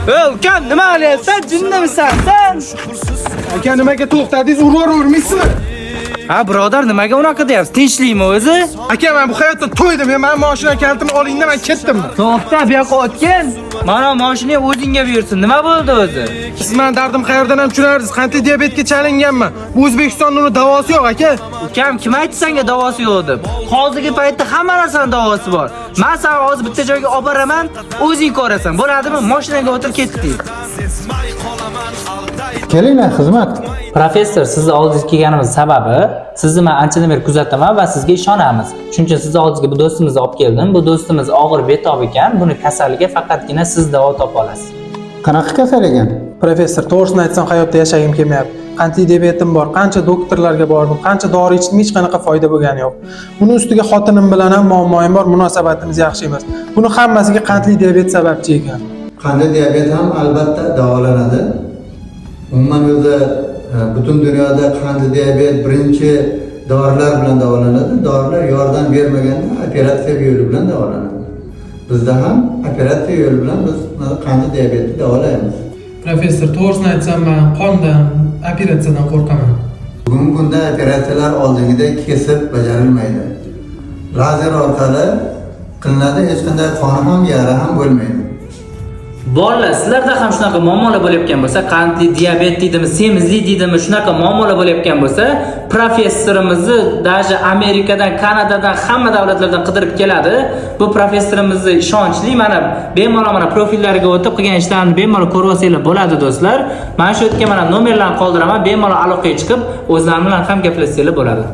Ey, ukam, nima qilyapsan? Jinnimisan sen? Aka, nimaga to'xtadingiz? Uravermaysizmi? Ha, birodar, nimaga unaqa deyapsiz? Tinchlikmi o'zi? Aka, men bu hayotdan to'ydim. Ya, men mashina kalitini olingda, men ketdim. To'xta, bu yoqqa o'tgin. Mana mashina o'zingga buyursin. Nima bo'ldi o'zi? Siz meni dardim qayerdan ham tushunardingiz. Qandli diabetga chalinganman. Bu O'zbekistonda uni davosi yo'q, aka. Ukam, kim aytdi senga davosi yo'q deb? Hozirgi paytda hamma narsani davosi bor. Men seni hozir bitta joyga olib boraman, o'zing ko'rasan. Bo'ladimi? Mashinaga o'tir, ketdik. Kelinglar, xizmat. Professor, sizni oldingizga kelganimiz sababi sizni men anchadan beri kuzataman va sizga ishonamiz. Shuning uchun sizni oldingizga bu do'stimizni olib keldim. Bu do'stimiz og'ir betob ekan. Buni kasaliga faqatgina siz davo topa olasiz. Qanaqa kasal ekan? Professor, to'g'risini aytsam, hayotda yashagim kelmayapti. Qandli diabetim bor, qancha doktorlarga bordim, qancha dori ichdim, hech qanaqa foyda bo'lgani yo'q. Buni ustiga xotinim bilan ham muammoim bor, munosabatimiz yaxshi emas. Buni hammasiga qandli diabet sababchi ekan. Qandli diabet ham albatta davolanadi. Umuman o'zi butun dunyoda qandli diabet birinchi dorilar bilan davolanadi. Dorilar yordam bermaganda operatsiya yo'li bilan davolanadi. Bizda ham operatsiya yo'li bilan biz qandli diabetni davolaymiz. Professor, to'g'risini aytsam, men qondan, operatsiyadan qo'rqaman. Bugungi kunda operatsiyalar oldingidek kesib bajarilmaydi. Lazer orqali qilinadi, hech qanday qoni ham, yara ham bo'lmaydi. Bolalar, sizlarda ham shunaqa muammolar bo'layotgan bo'lsa, qandli diabet deydimi, semizlik deydimi, shunaqa muammolar bo'layotgan bo'lsa, professorimizni даже Amerikadan, Kanadadan, hamma davlatlardan qidirib keladi. Bu professorimizni ishonchli, mana bemalol mana profillariga o'tib qilgan ishlarini bemalol ko'rib olsanglar bo'ladi, do'stlar. Mana shu yerga mana nomerlarni qoldiraman, bemalol aloqaga chiqib, o'zlari bilan ham gaplashsanglar bo'ladi.